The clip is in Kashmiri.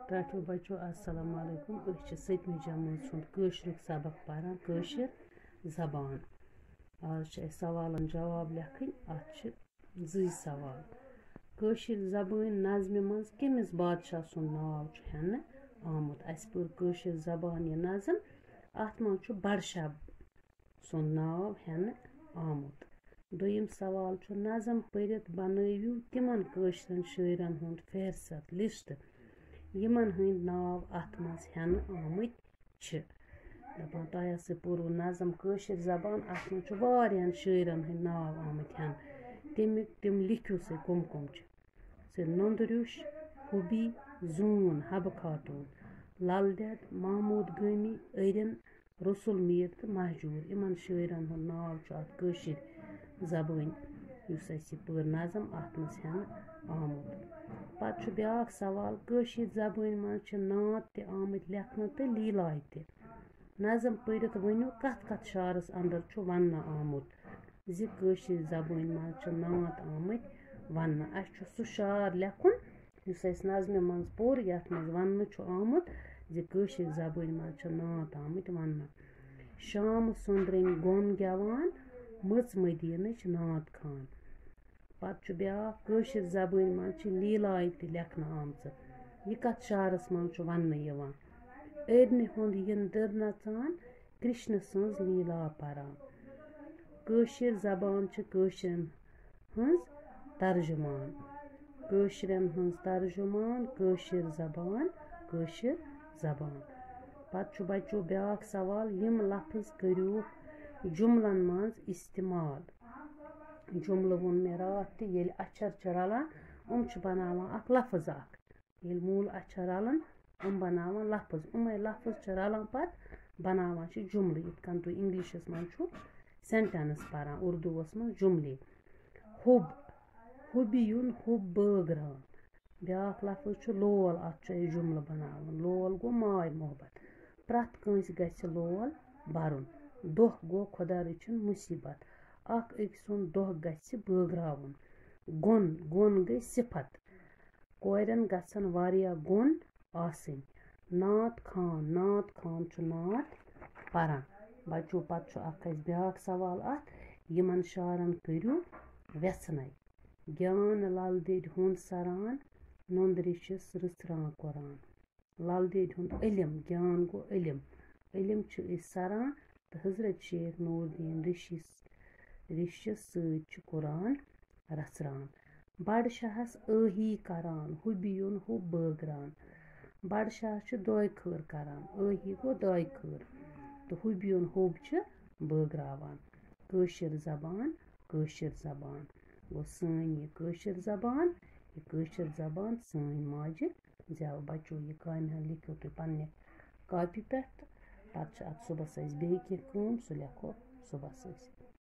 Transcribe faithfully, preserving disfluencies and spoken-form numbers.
ٹاٹھیو بچو، السلام علیکم۔ أسۍ چھِ سٔتمہِ جمٲژ ہُنٛد کٲشرُک سبق پران، کٲشِر زبان۔ آز چھِ اَسہِ سوالن جواب لیکھٕنۍ۔ اَتھ چھِ زٕے سوال۔ کٲشِر زبٲنۍ نظمہِ منٛز کٔمِس بادشاہ سُنٛد ناو چھُ ہٮ۪نہٕ آمُت؟ اَسہِ پٔر کٲشِر زبان یہِ نظم، اَتھ منٛز چھُ بڈشاہ سُنٛد ناو ہٮ۪نہٕ آمُت۔ دوٚیِم سوال چھُ، نظم پٔرِتھ بنٲوِو تِمن کٲشرٮ۪ن شٲعرن ہُنٛد فہرست، لسٹ، یِمن ہٕنٛدۍ ناو اَتھ منٛز ہٮ۪نہٕ آمٕتۍ چھِ۔ دَپان، تۄہہِ ہسا پوٚروٕ نظم کٲشِر زبان، اَتھ منٛز چھُ واریاہن شٲعرن ہٕنٛدۍ ناو آمٕتۍ ہٮ۪نہٕ۔ تِم، تِم لیکھِو سا کٕم کٕم چھِ۔ سُہ نُندٕ ریوٚش، حُبی، زوٗن، حبہٕ خاتوٗن، لل دٮ۪د، محموٗد گٲمی، أرِن، رسول میٖر تہٕ مہجوٗر۔ یِمن شٲعرن ہُنٛد ناو چھُ اَتھ کٲشِر زبٲنۍ، یُس اَسہِ یہِ پٔر نظم، اَتھ منٛز ہٮ۪نہٕ آمُت۔ پتہٕ چھُ بیٛاکھ سوال، کٲشِر زبٲنۍ منٛز چھِ نعت تہِ آمٕتۍ لیکھنہٕ تہٕ لیٖلایہِ تہِ۔ نظم پٔرِتھ ؤنِو، کتھ کتھ شعرس اندر چھُ وننہٕ آمُت زِ کٲشِر زبٲنۍ منٛز چھِ نعت آمٕتۍ وننہٕ؟ اَسہِ چھُ سُہ شعر لیکھُن، یُس اَسہِ نظمہِ منٛز پوٚر، یَتھ منٛز وننہٕ چھُ آمُت زِ کٲشِر زبٲنۍ منٛز چھِ نعت آمٕتۍ وننہٕ۔ شام سُندرٕنۍ گۄن گٮ۪وان، مٔژ مدیٖنٕچ نعت خان۔ پتہٕ چھُ بیٛاکھ، کٲشِر زبٲنۍ منٛز چھِ لیٖلایہِ تہِ لیکھنہٕ آمژٕ۔ یہِ کتھ شعرس منٛز چھُ وننہٕ یِوان؟ أرنہِ ہُنٛد یِندٕر نژان، کرشنہٕ سٕنٛز لیٖلا پران۔ کٲشِر زبان چھِ کٲشرٮ۪ن ہٕنٛز ترجمان۔ کٲشرٮ۪ن ہٕنٛز ترجمان، کٲشِر زبان، کٲشِر زبان۔ پتہٕ چھُ بچو بیٛاکھ سوال، یِم لفظ کٔرِو جملن منٛز استعمال۔ جملہٕ ووٚن مےٚ راتھ تہِ، ییٚلہِ اچھر چھِ رلان، یِم چھِ بناوان اکھ لفظ اکھ۔ ییٚلہِ موٗل اچھر رلان، یِم بناوان لفظ۔ یِمے لفظ چھِ رلان پتہٕ، بناوان چھِ جملہٕ، یِتھ کٔنۍ تُہۍ انگلشس منٛز چھُو سینٹینس پران، اردوٗوس منٛز جملے۔ حُب، حُبہِ یُن حُب بٲگراوُن۔ بیٛاکھ لفظ چھُ لول، اَتھ چھُ أسۍ جملہٕ بناوان۔ لول گوٚو ماے محبت۔ پرٛٮ۪تھ کٲنٛسہِ گژھِ لول بَرُن۔ دۄکھ گوٚو خۄدا رٔچھِن مُصیٖبت۔ اَکھ أکۍ سُنٛد دۄکھ گژھِ بٲگراوُن۔ گۄن، گۄن گٔے صفت۔ کورٮ۪ن گژھن واریاہ گۄن آسٕنۍ۔ نعت خوان، نعت خوان چھُ نعت پران۔ بچو، پتہٕ چھُ اکھ اَسہِ بیٛاکھ سوال اَتھ، یِمن شعرن کٔرِو وٮ۪ژھنَے۔ گیان لل دٮ۪دِ ہُنٛد سران، نُندرِ چھِس رٕژھران قرآن۔ لل دٮ۪دِ ہُنٛد علم، گیان گوٚو علم۔ علم چھِ أسۍ سران تہٕ حضرت شیخ نور الدین رِشی، رِشِس سۭتۍ چھُ قرآن رژھران۔ بڈٕ شاہس ٲہی کران، حُبہِ یُن حُب بٲگران۔ بڈٕ شاہس چھِ دۄیہِ خٲر کران، ٲہی گوٚو دۄیہِ خٲر، تہٕ حُبہِ یُن حُب چھِ بٲگراوان۔ کٲشِر زبان، کٲشِر زبان۔ گوٚو سٲنۍ یہِ کٲشِر زبان، یہِ کٲشِر زبان سٲنۍ ماجہِ زٮ۪و۔ بچو، یہِ کامہِ ہن لیکھِو تُہۍ پننہِ کاپی پٮ۪ٹھ تہٕ پتہٕ چھِ اتھ صُبحس أسۍ بیٚیہِ کینٛہہ کٲم، سُہ لیکھو صُبحس أسۍ۔